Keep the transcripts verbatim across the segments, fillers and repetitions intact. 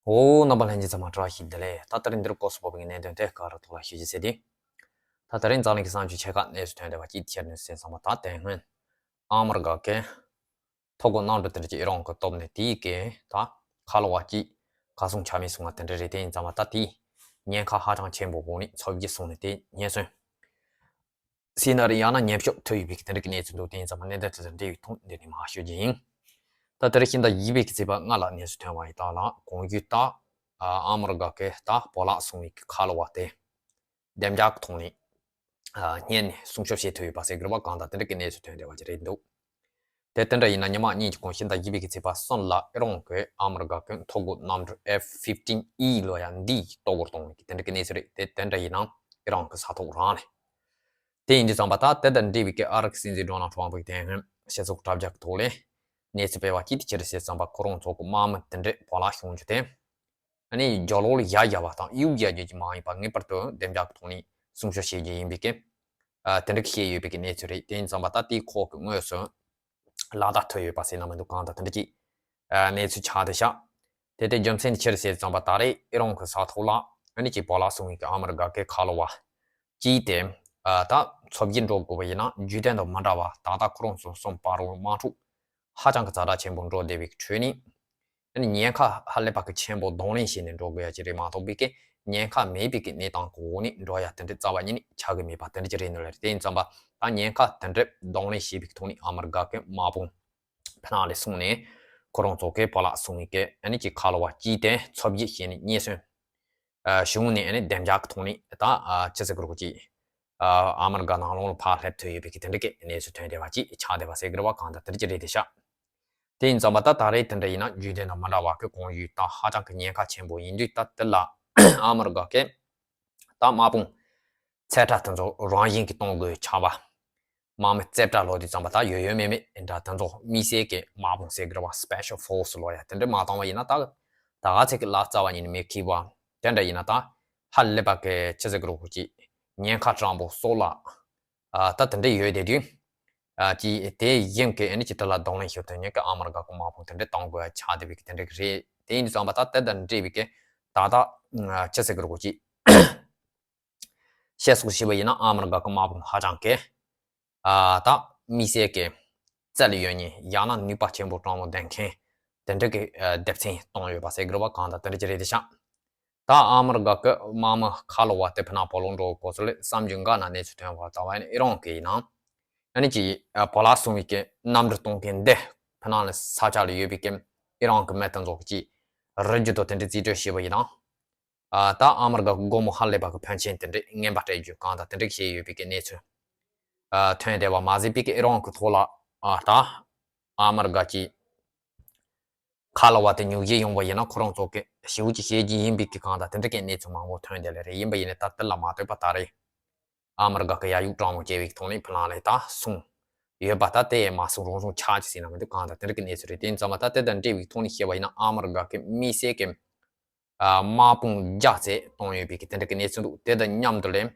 ཨོ། རྣམ་པ་ལྷན་རྒྱས་ཚང་མ་བཀྲ་ཤིས་བདེ་ལེགས། ད་ད་རིང་འདིར་སྐོར་སུ་བབས་པའི་གནད་དོན་དེ་ག་རེ་ཐོག་ལ་ཞུ་རྒྱུ་ཟེར་དུས། ད་ད་རིང་འཛམ་གླིང་གི་ས་བྱུང་ཆེ་ཁག་གནས་སུ་ཐོན་བསྡད་པ་ཅིག་ཁྱེར་ནས་གསན་སོང་བ། ད་དེ་སྔོན་ཨ་མི་རི་ཀ་གི་ཐོ་འགོད་གནམ་གྲུ་དེ་འདྲ་ཅིག་ཨི་རན་གྱི་སྟོབས་ནས་དེའི་གི་ད་ཁ་ལོ་བ་གཅིག་གར་སོང་ཆ་མེད་སོང་བ་དེ་འདྲ་རེད། དེ་ཡིན་ཙང་མ་ད་དེའི་ཉེན་ཁ་ཧ་ཅང་ཆེན་པོ་འོག་ནས་ཚོ་བརྒྱུད་སོང་ནས་དེ་ཉེན་སོན་སྲིད་ན་རེ་ཡང་ན་ཉེན་སྐྱོབ་ཐུབ་ཡོད་པའི་དེ་འདྲ་གི་གནས་ཚུལ་འདུག་དེ་ཡིན་ཙང་མ་གནད་དོན་དེ་དང་འབྲེལ་བའི་ཐོག་འདི་ནས་མར་ཞུ་རྒྱུ་ཡིན། ད་དེ་རིང་ཕྱི་ཟླ་བཞི་པའི་གི་ཚེས་པ་ལྔ་ལ་གནས་སུ་ཐོན་བ་ཡིན། ད་ལ་གོང་ཡུལ་ད་ཨ་མི་རི་ཀ་གི་ད་སྤོ་ལགས་སོང་བའི་གི་ཁ་ལོ་བ་དེ་བདེ་འཇགས་ཀྱི་ཐོག་ནས་ཨ་སྔོན་ནས་སྲུང་སྐྱོབ་བྱེད་ཐུབ་ཡོད་པ་ཟེར་དགོས་པ་གང་དང་དེ་འདྲ་གི་གནས་ཚུལ་ཐོན་བསྡད་པ་ཅིག་རེད་འདུག་དེ་དེ་འདྲ་ཡིན་ན་ཉི་མ་གཉིས་ཀྱི་གོང་ཕྱི་ཟླ་བཞི་པའི་གི་ཚེས་པ་གསུམ་ལ་ཨི་རན་གྱི་ཨ་མི་རི་ཀ་གི་ཐོ་འགོད་གནམ་གྲུ་F fifteen E ལོ་ཡ་འདིའི་ལྟོ་གོས་གཏོང་བའི་གི་དེ་འདྲ་གི་གནས་ཚུལ་རེད། དེ་དེ་འདྲ་ཡིན་ན་ཨི་རན་གྱི་ས་ཐོག་རང་ནས། དེ་ཡིན་དུས་ཙམ་པ་ད་དེ་དང་འབྲེལ་བའི་གི་ཨ་རི་གི་སྲིད་འཛིན་ཌོ་ནལ་ཊམ་པ་གི་དེ་སྔོན་སྤྱི་ཚོགས་དྲ་རྒྱ་གི་ཐོག་ལས་གནས་ཚུལ་སྤེལ་བ་གཅིག་དེ་ཅི་རེད་ཟེར་ཙམ་པ་ཁོ་རང་ཚོ་གི་དམག་མི་དེ་འདྲས་སྤོ་ལགས་ཤོང་རྒྱུ་དེ། ཨ་ནི་རྒྱབ་ལོགས་ལ་ཡ་ཡ་བ་དང་གཡུག་ཡ་རྒྱུ་ཅིག་མ་ཡིན་པ་ངེས་པར་དུ་བདེ་འཇགས་ཀྱི་ཐོག་ནས་སྲུང་སྐྱོབ་བྱེད་རྒྱུ་ཡིན་པའི་གི་ཨ་དེ་འདྲ་གི་བཤད་ཡོད་པའི་གི་གནས་ཚུལ་རེད། དེ་ཡིན་ཙམ་པ་ད་དེའི་ཁོག་གི་དངོས་སུ་ལག་བསྟར་ཐུབ་ཡོད་པ་ཟེར་ན་མི་འདུག་གང་དང་དེ་འདྲ་ཅིག་ཨ་གནས་ཚུལ་ཆགས་བསྡད་ཤག་དེ་དེ་རྒྱུ་མཚན་དེ་ཅི་རེད་ཟེར་ཙམ་པ་ད་རེས་ཨི་རན་གྱི་ས་ཐོག་ལ་ཨ་ནི་ཅིག་སྤོ་ལགས་སོང་བའི་གི་ཨ་མི་རི་ཀ་གི་ཁ་ལོ་བ་གཅིག་དེ་ཨ་ད་ཚོ་བརྒྱུད་འགྲོ་དགོས་པ་ཡིན་ན་རྒྱུན་ལྡན་དང་མི་འདྲ་བ་ད་ལྟ་ཁོ་རང་ཚོ་གསུམ་བར་དུ་དམག་འཁྲུག་ཧ་ཅང་གི་ཛ་དྲག་ཆེན་པོ་འགྲོ་བསྡད་པའི་ཁྲོད་ནས། ཨ་ནི་ཉེན་ཁ་ཧ་ལས་པ་གི་ཆེན་པོ་གདོང་ལེན་བྱས་ནས་འགྲོ་དགོས་ཡ་ཅིག་རེད་མ་གཏོགས་པའི་གི་ཉེན་ཁ་མེད་པའི་གི་གནས་སྟངས་གོ་ནས་འགྲོ་ཡ་དེ་འདྲ་རྩ་བ་ཉིད་ནས་ཆགས་ཀྱི་མེད་པ་དེ་འདྲ་ཅིག་རེད་འདུག་ལ། དེ་ཡིན་ཙམ་པ་ད་ཉེན་ཁ་དེ་འདྲ་གདོང་ལེན་བྱས་པའི་ཐོག་ནས་ཨ་མི་རི་ཀ་གི་དམག་དཔུང་ཕ་ནང་ལ་སོང་ནས་ཁོ་རང་ཚོ་གི་སྤོ་ལགས་སོང་བའི་གི་ཨ་ནི་ཅིག་ཁ་ལོ་བ་གཅིག་དེ་ཚོ་བརྒྱུད་བྱས་ནས་རྙེད་སོང་། ཨ་གཞུང་ནས་ཨ་ནི་བདེ་འཇགས་ཀྱི་ཐོག་ནས་ད་ཨ་ཅི་ཟེར་དགོས་རེད་ཅིག་ཨ་ཨ་མི་རི་ཀ་ནང་ལོགས་ལ་ཕར་སླེབས་ཐུབ་ཡོད་པའི་གི་དེ་འདྲ་གི་གནས་ཚུལ་ཐོན་བསྡད་པ་ཅིག་ཆགས་བསྡད་པ་ཟེར་དགོས་རེད་པ། གང་ལྟར་དེ་འདྲ་ཅིག་རེད་བསྡད་ཤག་དེ་ཡིན་ཙམ་པ་ད་ད་རེས་དེ་འདྲ་ཡིན་ན་རྒྱུན་ལྡན་དང་མི་འདྲ་བ་གི་གོང་ཡུལ་ད་ཧ་ཅང་གི་ཉེན་ཁ་ཆེན་པོ་ཡིན་དུས། ད་དེ་ལ་ཨ་མི་རི་ཀ་གི་ད་དམག་དཔུང་ཚད་གྲངས་དེ་ཚོ་རང་བཞིན་གྱིས་གཏོང་དགོས་ཆགས་པ། དམག་མི་རྩེ་གྲས་ལོག་དུས་ཙམ་པ་ད་ཡོད་ཡོད་མེད་མེད་འདྲ་དེ་ཚོ་དམིགས་བསལ་གྱི་དམག་དཔུང་ཟེར་དགོས་རེད་པ། སི་པེ་ཤལ་ཕོར་སི་ལོག་ཡ་དེ་འདྲ་མ་བཏང་བ་ཡིན་ན་ད་ད་ག་ཚད་ཀྱི་ལག་རྩ་བ་ཉིད་ནས་མེད་ཁེལ་བ། དེ་འདྲ་ཡིན་ན་ད་ཧ་ལས་པ་གི་ཅི་ཟེར་དགོས་རེད་ཅིག་ཉེན་ཁ་དྲང་པོ་སོགས་ལ་ཨ་ད་དེ་འདྲ་ཡོད་བསྡད་དུས། ཨ་ཅི་དེ་ཡིན་གི་ཨ་ནི་ཅི་དེ་ལ་གདོང་ལེན་ཞུ་ཐུབ་མཁན་གྱི་ཨ་མི་རི་ཀ་གི་དམག་དཔུང་དེ་འདྲ་གཏོང་དགོས་ཡ་ཆགས་བསྡད་པའི་གི་དེ་འདྲ་གི་རེད། དེ་ཡིན་དུས་ཙམ་པ་ད་དེ་དང་འབྲེལ་བའི་གི་ད་ད་ཅི་ཟེར་དགོས་རེད་ཅིག་བཤད་སྲོལ་བྱས་པ་ཡིན་ན་ཨ་མི་རི་ཀ་གི་དམག་དཔུང་ཧ་ཅང་གི་ཨ་ད་དམིགས་བསལ་གྱི་རྩལ་ཡོད་མཁན་ཡང་ན་ནུས་པ་ཆེན་པོ་དྲང་མོ་ལྡན་མཁན་དེ་འདྲ་གི་ཨ་སྡེ་ཚན་བཏང་ཡོད་པ་ཟེར་དགོས་རེད་པ། གང་ལྟར་དེ་འདྲ་ཅིག་རེད་བསྡད་ཤག་ད་ཨ་མི་རི་ཀ་གི་དམག་མི་ཁ་ལོ་བ་དེ་ཕ་ནང་སྤོ་ལོ་འགྲོ་དགོས་ཚུལ་ལས་གསར་འགྱུར་འགའ་ནང་གནས་ཚུལ་ཐོན་པ་ལྟར་བ་ཡིན་ན་ཨི་རན་གྱི་ཡིན་ན་ཨ་ནི་ཅིག་ཨ་སྤོ་ལགས་སོང་བའི་གི་གནམ་གྲུ་གཏོང་མཁན་འདི་ཕ་ནང་ལ་ས་ཆ་ལ་ཡོད་པའི་གི་ཨི་རན་གྱི་མི་དེ་ཚོ་གི་ཅིག་རི་རྒྱུད་དང་དེ་འདྲ་རྩིས་སྤྲོད་བྱས་པ་ཡིན་ན། ཨ་ད་ཨ་མི་རི་ཀ་གི་སྒོར་མོ་ཧ་ལས་པ་གི་ཕོན་ཆེན་དེ་འདྲས་རྔན་པ་སྤྲད་རྒྱུ་གང་དང་དེ་འདྲས་བྱས་ཡོད་པའི་གི་གནས་ཚུལ་ཨ་ཐོན་བསྡད་པ་མ་ཟད་པའི་གི་ཨི་རན་གི་ཐོག་ལ་ཨ་ད་ཨ་མི་རི་ཀ་གི་ཁ་ལོ་བ་དེ་ཉོ་རྒྱུ་ཡོང་བ་ཡིན་ན་ཁོ་རང་ཚོ་གི་ཞེ་པོ་ཅིག་བཤད་རྒྱུ་ཡིན་པའི་གི་གང་དང་དེ་འདྲས་གི་གནས་ཚུལ་མང་པོ་ཐོན་བསྡད་ལེ་རེད། ཡིན་པ་ཡིན་ནའི་ད་དེ་ལ་མ་ལྟོས་པ་ད་རེས་ཨ་མི་རི་ཀ་གི་ཡ་ཡུག་དྲང་མོ་བྱས་པའི་ཐོག་ནས་ཕ་ནང་ལ་ད་སོང་ཡོད་པ་ད་དེ་ཡས་མ་སོང་རང་སོང་ཆགས་ཀྱི་ཟིན་ན་མི་འདུག་གང་དང་དེ་འདྲས་གི་གནས་ཚུལ་རེད། དེ་ཡིན་ཙང་མ་ད་དེ་དང་འབྲེལ་བའི་ཐོག་ནས་བཤད་པ་ཡིན་ན་ཨ་མི་རི་ཀ་གི་དམིགས་བསལ་གི་ཨ་དམག་དཔུང་རྒྱ་ཆེ་གཏོང་ཡོད་པའི་གི་དེ་འདྲ་གི་གནས་ཚུལ་འདུག་དེ་དང་མཉམ་དུ་ལས་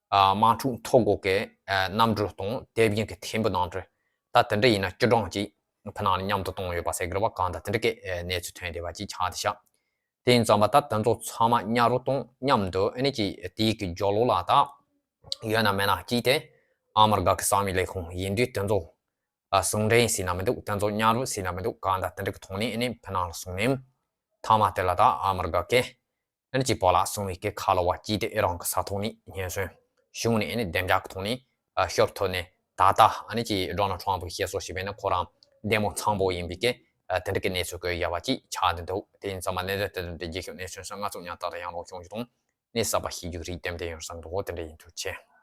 ཨ་དམག་འཁྲུག་ཐོ་འགོད་ཀྱི་ཨ་གནམ་གྲུ་དང་དེ་བཞིན་གྱི་ཐེར་འབུམ་གནམ་གྲུ་ད་དེ་འདྲ་ཡིན་ན་བཅུ་གྲངས་ཅིག་ཕ་ནང་ནས་མཉམ་དུ་གཏོང་ཡོད་པ་ཟེར་གི་རེད་པ། གང་དང་དེ་འདྲ་གི་ཨ་གནས་ཚུལ་ཐོན་བསྡད་པ་ཅིག་ཆགས་བསྡད་ཤག་དེ་ཡིན་ཙང་མ་ད་དེ་ཚོ་ཚང་མ་ཉར་རོ་དང་མཉམ་དུ་ཨ་ནི་ཅིག་དེའི་གི་རྒྱབ་ལོགས་ལ་ད་ཡོད་ན་མེད་ན་ཅིག་དེ་ཨ་མི་རི་ཀ་གི་གསང་བའི་ལས་ཁུངས་ཡིན་དུས་དེ་ཚོ་ཨ་ཟུང་འབྲེལ་ཟེར་ན་མི་འདུག་དེ་ཚོ་མཉམ་རུབ་ཟེར་ན་མི་འདུག་གང་དང་དེ་འདྲ་གི་ཐོག་ནས་ཨ་ནི་ཕ་ནང་ལ་སོང་ནས་མཐའ་མ་དེ་ལ་ད་ཨ་མི་རི་ཀ་གི་ཨ་ནི་ཅིག་སྤོ་ལགས་སོང་བའི་གི་ཁ་ལོ་བ་གཅིག་དེ་ཨི་རན་གི་ས་ཐོག་ནས་རྙེད་སོང་། གཞུང་ནས་ཨ་ནི་བདེ་འཇགས་གི་ཐོག་ནས་ཨ་ཤོར་ཐུབ་ནས་ད་ལྟ་ཨ་ནི་ཅིག་ཌོ་ནལ་ཊམ་པ་གི་བཤད་སྲོལ་བྱས་པས་ན་ཁོ་རང་བདེ་མོ་ཚང་པོ་ཡིན་པའི་གི་ཨ་དེ་འདྲ་གི་གནས་ཚུལ་གོ་ཡ་བ་ཅིག་ཆགས་བསྡད་འདུག་དེ་ཡིན་ཙང་མ་གནས་ཚུལ་དེ་འདྲ་རྒྱས་ཤིག་གནས་ཚུལ་སོགས་ང་ཚོ་ཉག་ཏག་ཏག་ཡང་ལོག་བྱུང་རྒྱུ་དང་གནས་ས་པ་ཤེས་རྒྱུ་རིགས་ལྟེམ་དེ་ཡོང་བསམ་འདུག་དེ་འདྲ་ཡིན། ཐུགས་རྗེ་ཆེ།